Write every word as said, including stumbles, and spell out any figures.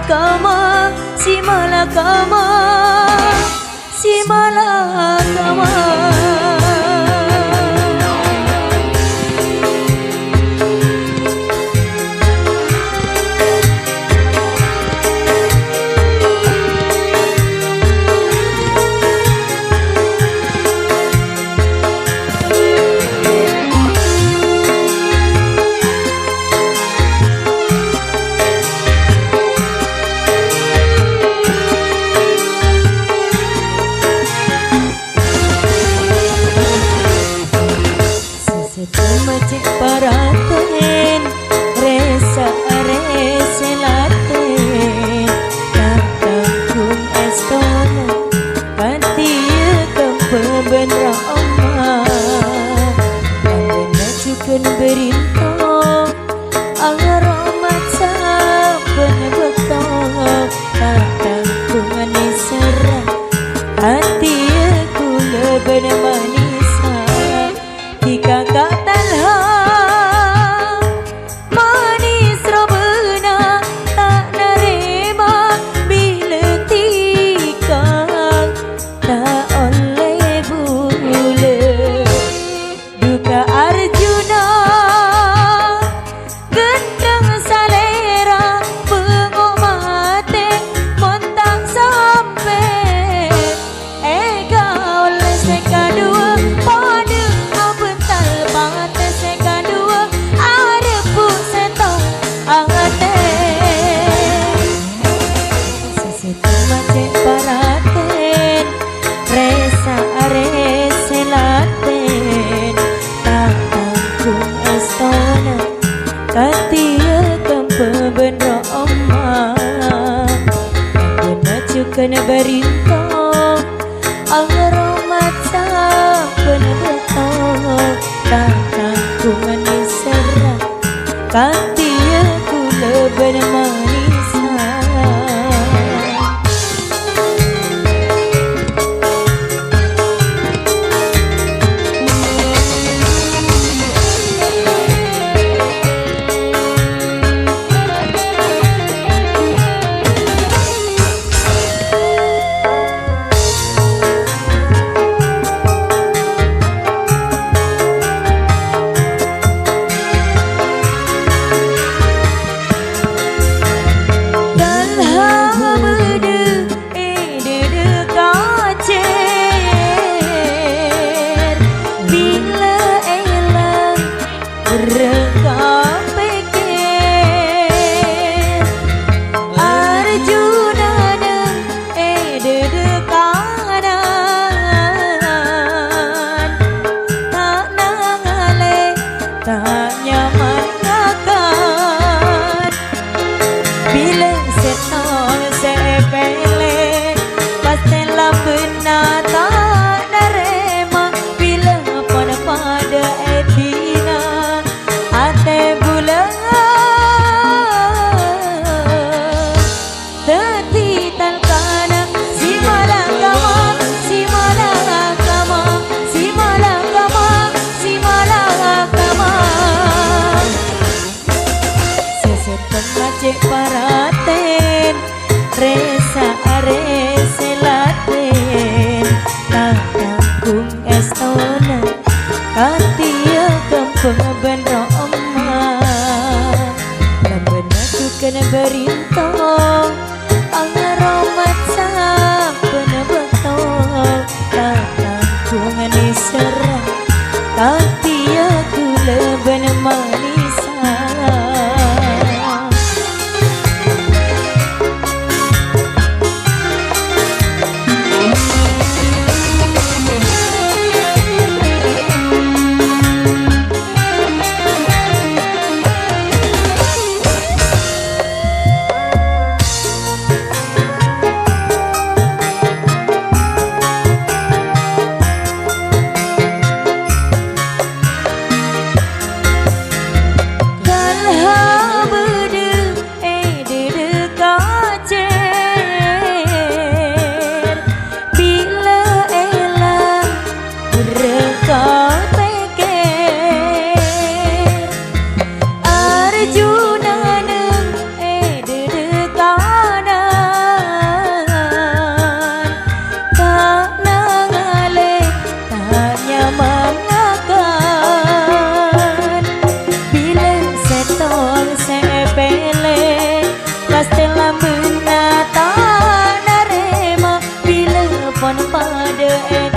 Kama, si mala kama, si mala kama. Sè sèttong ma' cè' paratèn, rè-sarè sè latèn, ta' tanggung èstona, katèya kemma bân roma. Angghuy jughân bârinto, aromat sabbhân bâkto, ta' tanggung nèserra, katèya kaulâ bân manèssa. Dikaka talha manès robâna, ta' narèma bilâ dikang ta' ollè bulâ. Duka arjuna gendheng salèra, bângo matè mon ta' sampè'. Èkaollè sè kaduwâ, padâ abântal patè sè kaduwâ, arebbhu sèttong atè. Sè sèttong ma' cè' paratèn, rè-sarè sè latèn, ta' tanggung èstona, katèya kemma bân roma. Angghuy jughân bârinto, aromat sabbhân bâkto, ta' tanggung nèserra, katèya kaulâ bân manèssa. padâ è